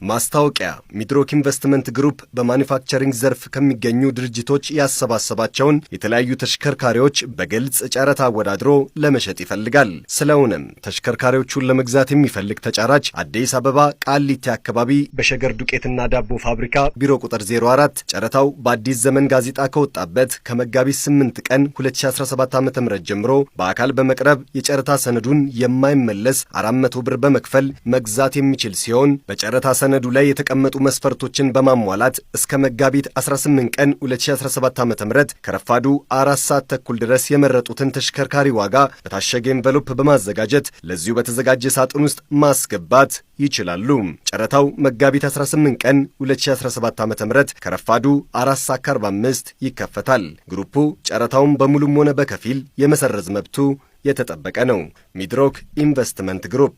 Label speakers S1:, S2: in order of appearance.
S1: ማስታወቂያ። ሚድሮክ ኢንቨስትመንት ግሩፕ በማኑፋክቸሪንግ ዘርፍ ከሚገኙ ድርጅቶች ያሰባሰባቸውን የተለያዩ ተሽከርካሪዎች በግልጽ ጨረታ አወዳድሮ ለመሸጥ ይፈልጋል። ስለሆነም ተሽከርካሪዎቹን ለመግዛት የሚፈልግ ተጫራች አዲስ አበባ ቃሊቲ አካባቢ በሸገር ዱቄትና ዳቦ ፋብሪካ ቢሮ ቁጥር 04 ጨረታው በአዲስ ዘመን ጋዜጣ ከወጣበት ከመጋቢት 8 ቀን 2017 ዓ.ም ጀምሮ በአካል በመቅረብ የጨረታ ሰነዱን የማይመለስ 400 ብር በመክፈል መግዛት የሚችል ሲሆን፣ በጨረታ ሰነዱ ላይ የተቀመጡ መስፈርቶችን በማሟላት እስከ መጋቢት 18 ቀን 2017 ዓ.ም ከረፋዱ 4 ሰዓት ተኩል ድረስ የመረጡትን ተሽከርካሪ ዋጋ በታሸገ ኤንቨሎፕ በማዘጋጀት ለዚሁ በተዘጋጀ ሳጥን ውስጥ ማስገባት ይችላሉ። ጨረታው መጋቢት 18 ቀን 2017 ዓ.ም ከረፋዱ 4 ሰዓት ከ45 ይከፈታል። ግሩፑ ጨረታውን በሙሉም ሆነ በከፊል የመሰረዝ መብቱ የተጠበቀ ነው። ሚድሮክ ኢንቨስትመንት ግሩፕ።